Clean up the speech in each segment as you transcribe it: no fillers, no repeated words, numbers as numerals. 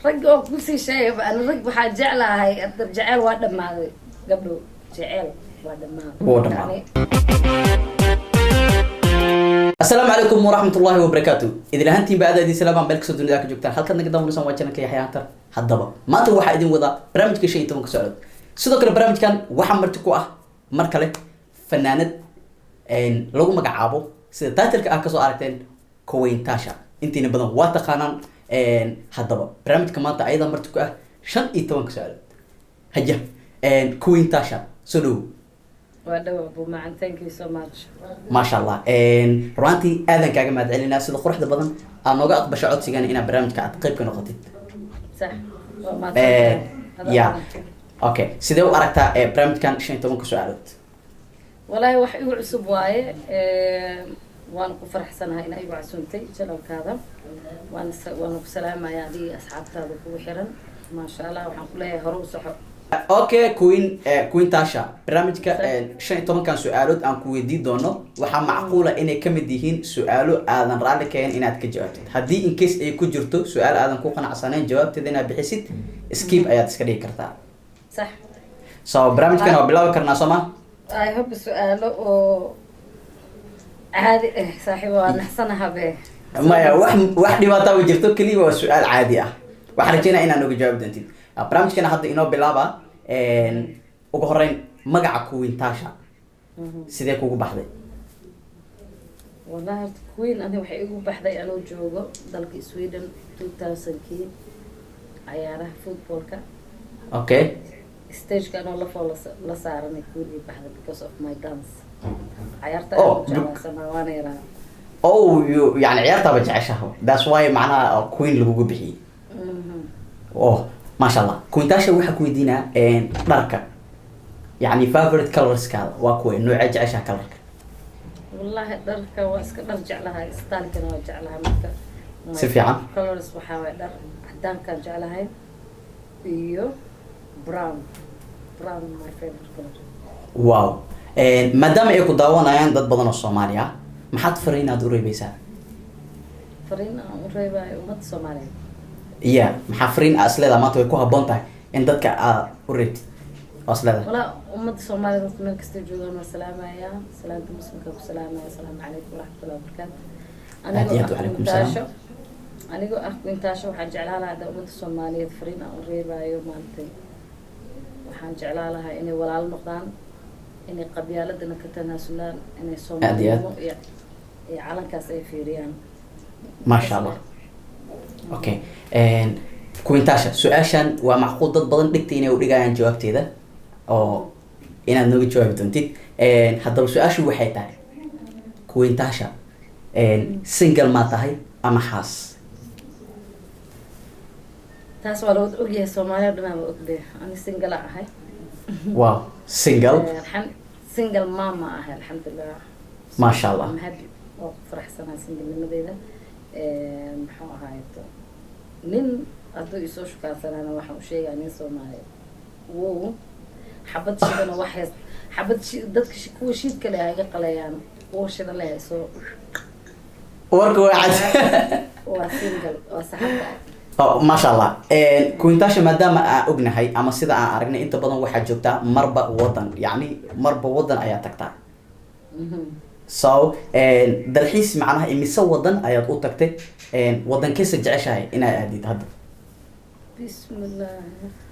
Ragga oo kusii sheegaba, ana rag waxaa jeclahay hadda. Jeceel waa dhammaaday, gabdho, jeceel waa dhammaaday. Wuu dhammaaday. Asalaamu calaykum waraxmat ullahi wabarakaatu. Idin ahaantiin ba aad idin salaamaan meel kastoo dunida ka joogtaan. Halkaad naga daawanaysan waa channelka Yaxya Hantar. Haddaba maanta waxaa idin wadaa barnaamijka 15-ka socod. Sidoo kale barnaamijkan waxaa marti ku ah mar kale fanaanad lagu magacaabo, sida titleka ah kasoo aragteen, Queen Tasha. Intiina badan waa taqaanaan. Haddaba barnaamijka maanta ayadaa marti ku ah, 15-ka socod. Haja, Queen Tasha, soo dhowo. Waa dhawa, bumacan, thank you so much. Maasha Allah. Runaantii aadan kaaga mahad celinaa sida quruxda badan aad nooga aqbasho codsigan inaad barnaamijka aad qayb ka noqotid. Sax, waa mahadsantahay. Ya, okay, sidee u aragtaa barnaamijkan 15-ka su-aalood? Walaahi wax igu cusub waaye. Waan ku faraxsanahay inaa igu casuuntay channelkaada. Waana ku salaamaya adiga, asxaabtaada kugu xiran. Maasha Allah, waxaan ku leeyahay hore u soco. Okay, Queen Tasha, barnaamijka 15-kan su-aalood aan ku weydiin doono waxaa macquula inay kamid yihiin su-aalo aadan raalli kahayn inaad ka jawaabtid. Haddii in case ay ku jirto su-aal aadan ku qanacsanayn jawaabteeda inaad bixisid, skip ayaad iska dhigi kartaa. Sax. So barnaamijkan waa bilaabi karnaa, soo ma? I hope su-aalo oo caadi ah, saaxiib, waa naxsanahabe. Maya, wax dhibaataa ma jirto, keliya waa su-aal caadi ah. Waxaan rajeynaya inaad nooga jawaabi doontid. Barnaamijkana hadda inoo bilaaba. Ugu horeyn, magaca Queen Tasha sidee kugu baxday? Wallahi horta Queen ani waxay igu baxday anuu joogo dalka Sweden 2000-kii, cayaaraha footballka. Stageka anoo lafoo la saaranay Queen ii baxday because of my dance, cayaarta Oh, aan jeclaasanaa, waana yaraa. Oh, you yani ciyaartaaba jeceshaha, that's why macnaha Queen lagugu bixiyey. Oh, maasha Allah. Queen Tasha, waxaa ku weydiinaa dharka, yani favorite colorskaada waa kuwa? Noocee jeceshaha colorka? Wallahi dharka waa iska dhar jeclahay, stylekana waa jeclahay marka my Si fiican. colors waxaa waay dhar cadaankaan jeclahay iyo brown. Brown my favorite color. Wow. Maadaama ay ku daawanayaan dad badan oo Soomaali ah, maxaad fariinaad u reebeysaa? Fariin aan u reebayo ummadda Soomaaliyeed? Iya, maxaa fariin aa isleedahay maanta way ku habboon tahay in dadka aad u reebtid oo isleedahay? Walaa ummadda Soomaaliyeed horta meel kastay joogaan waa salaamayaa, salaanta muslimka ku salaamaya. Asalaamu calaykum waraxmatullahi wabarakaatu. Aad iyo aad, wacalaykum salaam. Anigoo ah Queen Tasha, waxaan jeclaan lahaa hadda ummadda Soomaaliyeed fariin aan u reebaayo maanta, waxaan jeclaan lahaa inay walaalo noqdaan, inay qabyaaladana ka tanaasulaan, inay Aad iyo aad. Soomaalinimo iyo calankaas ay fiiriyaan. Maasha Allah. Okay, Queen Tasha, su-aashan waa macquul dad badan dhigta inay u dhigayaan jawaabteeda oo inaad nooga jawaabi doontid. Haddaba su-aashu waxay tahay, Queen Tasha, single maa tahay ama xaas? Taas waa lawada ogyahay, Soomaaliya dhan waa ogde, ani single a ahay. Wow, single. Single mama ahay, alxamdulilah. Maasha Allah. I'm happy, waa ku faraxsanahay singlenimadeyda. Muxuu ahaayeto, nin hadduu isoo shukaansanana waxaan u sheegaa nin Soomaaliyeed wow xabad shidana wax heys xabad dadka kuwa shiidka leh ha iga qaleeyaan, kuwa shida leh soo. Warka waa cad. Waa single, waa saxabta. Oh, maasha Allah. Queen Tasha, maadaama aan ognahay ama sida aan aragnay inta badan waxaa joogtaa marba wadan, yacni marba wadan ayaa tagtaa. So dalxiis macnaha imise wadan ayaad u tagtay? Wadankeesa jeceshahay inaad aadid hadda? Bismillah,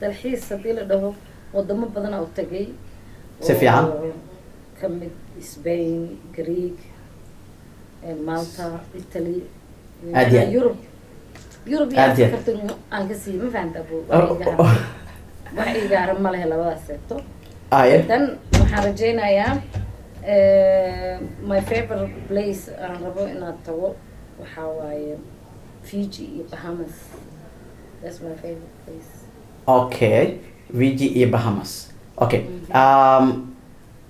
dalxiis haddii la dhaho, wadamo badan aa u tagay. Si fiican. Oo kamid Spain, Greek, Malta, Italy. Aad iyo aad. Yurub iyo Aad iyo aad. Afrika aan ka siiyey, ma fahanta abu? Wax igaara ma lehe labadaas seegto. Aye. Dan waxaan rajaynayaa my favorite place aan rabo inaad tago waxaa waaye Fiji iyo Bahamas. That's my favorite place. Okay, Fiji iyo Bahamas. Okay,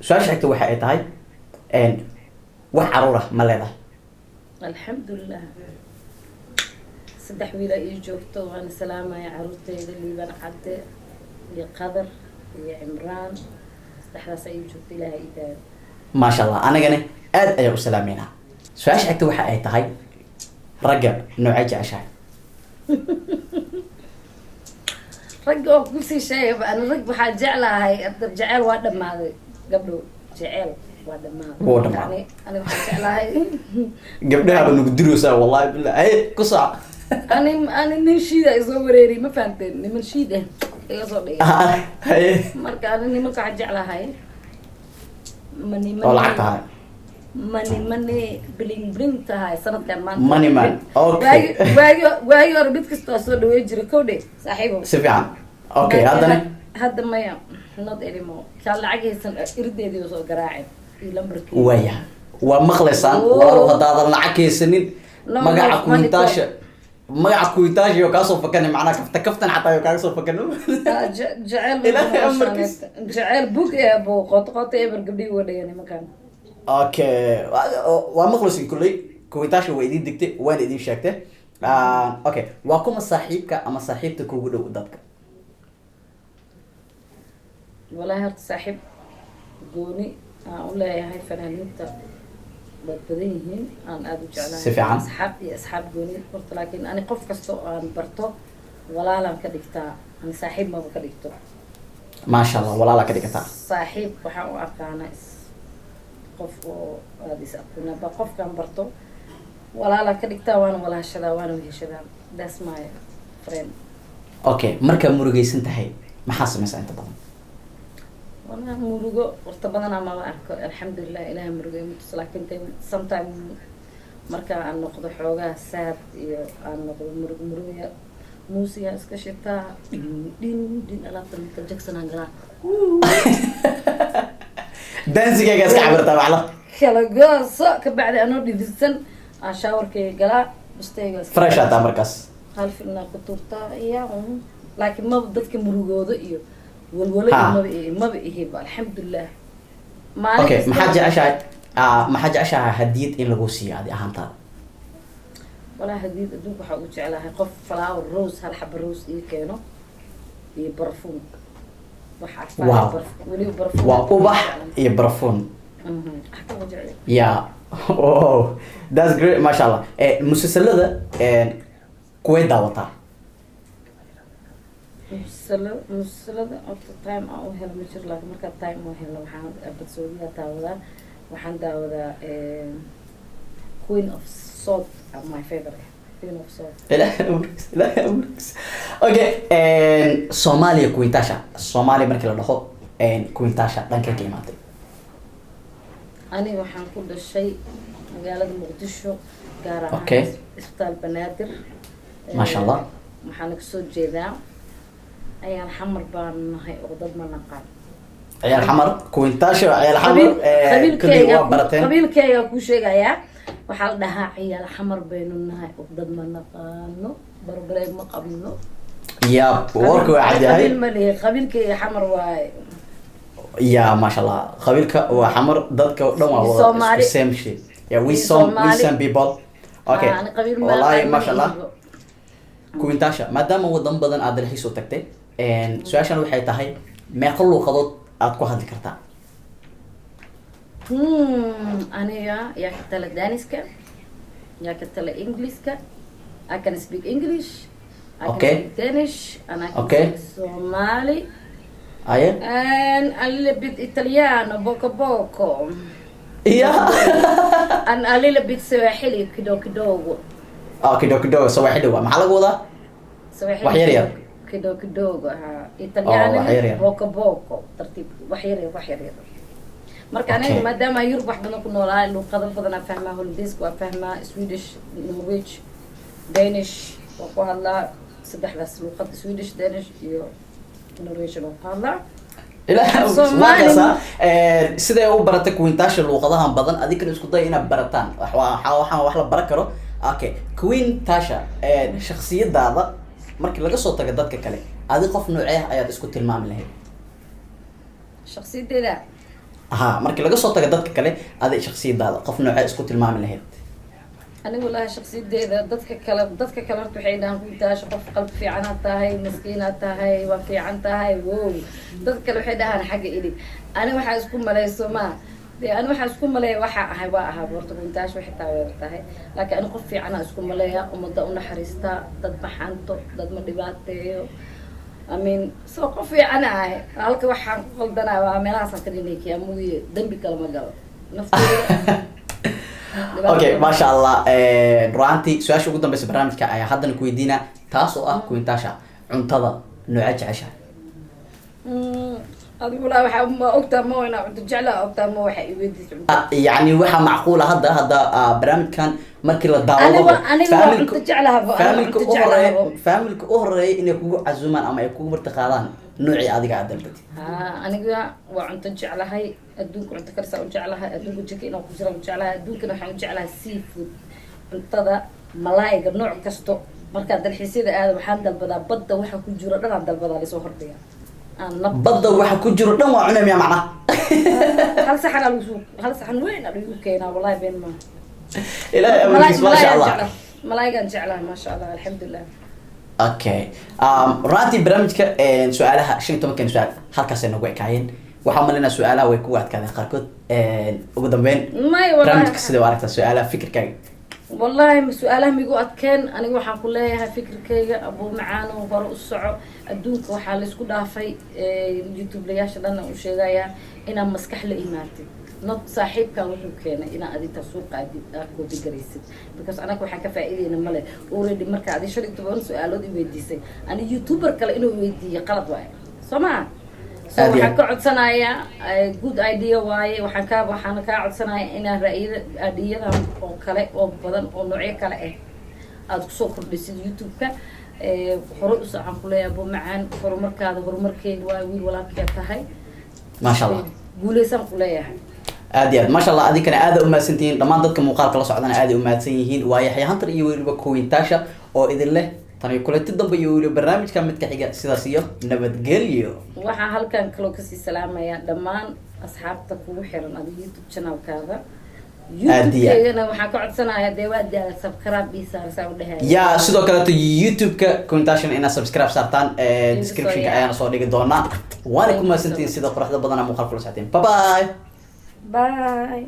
su-aasha xigta waxa ay tahay, wax caruur ah ma leedahay? Alxamdulilah, saddex wiil aa ii joogto. Waana salaamaya caruurteyda, Liibaan Cadde iyo Qadar iyo Cimraan. Saddexdaas aa ii joogto, Ilaaha ii daayo. Maasha Allah, anagana aad ayaan u salaameynaa. Su-aasha xigta waxa ay tahay Ragga noocee jeceshahay? Ragga oo kusii sheegaba, ani rag waxaa jeclahay hadda. Jeceel waa dhammaaday, gabdho, jeceel waa dhammaaday. Wuu dhammaaday. Ani waxaan jeclahay Gabdhaha ba nagu diraysaa, wallahi billah. Ay, ku soco. Ani nin shiida isoo wareeriy, ma fahanteen? Niman shiid ah iga soo dhigay. Haye. Marka ani nimanka waxaan jeclahay money. Oo lacag tahay. Money, money, bling bling tahay sanadkan maanta. Money man, okay. Waagi hore mid kasta waa soo dhaweyn jiray, kowdhe, saaxiibo. Si fiican, okay. Haddana? Hadda maya, not anymore. Kaan lacag haysan irdeedii soo garaacin iyo lambarkii. Waaya, waa maqlaysaan. Oh. Walaalow, haddaadan lacag haysanin, No, magaca no, kuwintaasha, magaca kuwintaasha iyo kaasoo fakanay, macnaha kafta kaftan xataa iyo kaaga soo fakan. Ah, jecel. Ilaahay amarkiis. Jecel bug ee bo qoto qoto eber gabdhihii uga dhigan nimankan. Okay, waa maqlaysin kulley. Kuwintaasha waa idin digtay, waana idin sheegtay. Ah, okay, waa kuma saaxiibka ama saaxiibta kugu dhow dadka? Walaahi horta saaxiib gooni aan u leeyahay, fanaaniinta waad badan yihiin aan aada u jeclahay. Si fiican. Asxaab iyo asxaab gooni horta, laakiin ani qof kasta oo aan barto walaalaan ka dhigtaa, ani saaxiib maba ka dhigto. Maasha Allah, walaalaa ka dhigataa. Saaxiib waxaan u aqaanaa is qof oo aada is aqoona ba. Qofkaan barto walaalaan ka dhigtaa, waana walaashadaa, waana weheshadaa. That's my friend. Okay, markaa murugaysan tahay maxaa samaysaa inta badan? Walaa murugo horta badanaa maba arko, alxamdulilah, ilaah murugo ima tuso, laakiin de sometime marka aan noqdo xoogaa sad iyo aan noqdo murug murugaya, muusiga iska shitaa, dhin dhin dhin, alaabta Michael Jackson aan galaa. Dansigayga iska cabirtaa macla. Kala gooso, kabacdi anoo dhididsan aan showerkayga galaa, bustayga iska Fresh ataa markaas. Hal filnaa ku tuurtaa iya, laakiin maba dadka murugooda iyo walwalo iyo maba ihiba, alxamdulilah, maalin Okay. kasta. Maxaad jeceshahay, maxaad jeceshahay hadiyad in lagu siiyo adi ahaantaada? Walaa hadiyad adduunka waxaa ugu jeclahay qof flower rose, hal xaba rose ii keeno iyo barfuun wax carfaayo. Weliba barfuun. Waa ubax iyo barfuun. Wax ka ugu jecel. Yeah, oh, that's great, masha Allah. Musalsalada kuway daawataa? Musalsalada horta time aan u helo ma jiro, laakiin markaa time u helo waxaan badsoodiyaa daawadaa, waxaan daawadaa Queen of South, my favorite, Queen of South. Ilaahay amarkiis, ilaahay amarkiis. Okay, Soomaaliya, Queen Tasha, Soomaaliya markii la dhaho, Queen Tasha dhankay ka imaatay? Aniga waxaan ku dhashay magaalada Muqdisho, gaar ahaan Isbitaal Banaadir. Maasha Allah. Waxaana kasoo jeedaa ayaan Xamar baan nahay oo dad ma naqaan. Ciyaal Xamar, Queen Tasha waa ciyaal Xamar. Kulli waa barateen. Qabiilkeyga kuu sheegayaa, waxaa la dhahaa ciyaal Xamar baynu nahay oo dad ma naqaano, barbareen ma qabno. Yab, warku waa cad yahay. Qabiil ma lihi, qabiilkeyga Xamar waaye. Ya, maasha Allah, qabiilka waa Xamar, dadka oo dhan waa wada Soomaali. isku same shit. Yeah, we Iyo some we Soomaali. some people. Okay. Ah, ani qabiil ma Wallahi, ma maasha Allah. ihibo. Queen Tasha, maadaama wadan badan aad dalxiis u tagtay, su-aashan waxay tahay: meeqa luuqadood aad ku hadli kartaa? Aniga yaa ka tala Daniska, yaa ka tala Englishka. I can speak English, I can speak Danish and I can speak Somali Aye. and a little bit Italiano, poco poco, and a little bit Swahili, kidogo kidogo. Oh, kidogo kidogo Sawaaxili waa maxaa lagu wadaa? Swahili. Wax yar yar. Kidogo kidogo, ha. Italiano. Oh, wax yar yar. Poco poco, tartiib, wax yar yar, wax yar yar. Marka aniga maadaama Yurub wax badan ku noolaa, luqado badan aan fahmaa. Hollandeeska waa fahmaa, Swedish, Norwich, Danish waa ku hadlaa. Saddexdaas luqad, Swedish, Danish iyo Norwegian, waa ku hadlaa. Ilaa Soomaali. waa kaasaa. Siday u baratay Queen Tasha luuqadahan badan, adinkana isku day inaad barataan. Waxaan wax la baran karo. Okay, Queen Tasha, shakhsiyadaada markii laga soo tago dadka kale, adi qof noocee ah ayaad isku tilmaami lahayd? Shakhsiyadeeda? Ha, markii laga soo tago dadka kale, adi shakhsiyadaada qof noocee isku tilmaami lahayd? Anigu walahi shakhsiyadeeda, dadka kale horta waxay dhahaan: "Queen Tasha qof qalbi fiicanaad tahay, maskiinaad tahay, waa fiican tahay." Wow, dadka kale waxay dhahaan xagga ilig. Aniga waxaa isku malayso ma Dee ani waxaa isku maleeya, waxaa ahay waa ahaa horta kuntaash waxay taageer tahay, laakiin ani qof fiicanaa isku maleeya, ummadda u naxariista, dad ma xanto, dad ma dhibaateeyo. I mean, so qof fiican ahay. Halka waxaan ku qaldanaa waa meelahaasaan ka dhineekiyaa mooye, dembi kale ma galo nafteyda. Okay, maasha Allah. Ru'aantii su-aasha ugu dambeysa barnaamijka ayaa haddana ku weydiina, taas oo ah, Queen Taasha, cuntada noocee jeceshahay? Adigu walaa waxaa ma ogtaa ma inaa cunto jeclaa, ogtaa ma waxa i weydiis cunto. Ah, yacni waxaa macquula hadda barnaamijkan markii la daawado Aniga waa cunto jeclahabo, aniga familka cunto u horeeya jeclahabo. Familka u horeeya inay kugu casuumaan ama ay kugu marti qaadaan noocii adiga aad dalbatid. Ha, aniga waa cunto jeclahay. Adduunka cunto karsaa u jeclahay, adduunka jika inaan ku jiraan u jeclahay, adduunkana waxaan u jeclahay seafood, cuntada malaayga nooc kasto. Markaan dalxiisyada aada waxaan dalbadaa badda waxa ku jiro dhan aan dalbadaa, lasoo hordhiga aan nab. Badda waxa ku jiro dhan waa cunay miya macnaha? Hal saxan aa lagu hal saxan weyn aa lagu keenaa, wallahi been maaha. Ilaahay amarkiis, maasha Allah. Malaaygaan jeclahay, maasha Allah, alxamdulilah. Okay, runtii barnaamijka su-aalaha 15-kan su-aal halkaasay noogu ekaayeen. Waxaa malinaa su-aalaha way kugu adkaadeen qaarkood. Ugu dambeyn, may wallahi barnaamijka sida u aragtaa, su-aalaha, fikirkaaga? Wallahi ma su-aalaha migu adkeen. Aniga waxaan ku leeyahay fikirkayga, abuu macaano, hore u soco. Adduunka waxaa laysku dhaafay, youtubelayaasha dhan u sheegayaa inaad maskax la imaatid, not saaxiibkaa wuxuu keenay inaad adintaa soo qaadid, aad copy garaysid, because anaga waxaan ka faa'iideyna male already. Marka adi 15 su-aalood i weydiisay, ani youtuber kale inuu weydiiyo qalad waaye, soo maa? So Aad iyo waxaan aad. ka codsanayaa, good idea waaye. Waxaan kaa codsanaya inaan ra'yada ideayadan oo kale oo badan oo noocyo kale ah aada kusoo kordhisid youtube-ka. Hore u socon ku leeyahay, abo macaan. Horumarkaada horumarkeyga waa wiil walaalkee tahay. Maasha Allah. Guuleysaan ku leeyahay. Aad iyo aad, maasha Allah. Adinkana aada umahadsantihiin, dhammaan dadka muuqaalka la socdana aad ay umahadsan yihiin. Waa Yaxya Hunter iyo weliba Queen Taasha oo idin leh tan iyo kulanti dambe iyo weliba barnaamijka midka xiga, sidaas iyo nabadgelyo. Waxaan halkan kaloo kasii salaamayaa dhammaan asxaabta kugu xiran adiga YouTube channelkaada. Aad iyo aad. YouTube-keygana waxaan ka codsanayaa, dee waa daala, subscribe ii saar saa u dhehaya. Yaa, sidoo kaleeto YouTube-ka Queen Taashana inaad subscribe saartaan, description-ka yaa. ayaana soo dhigi doonaa. Waana ku Thank you so mahadsantihiin much. sida quruxda badana muuqaalka kula socoteen. Bye bye. Bye.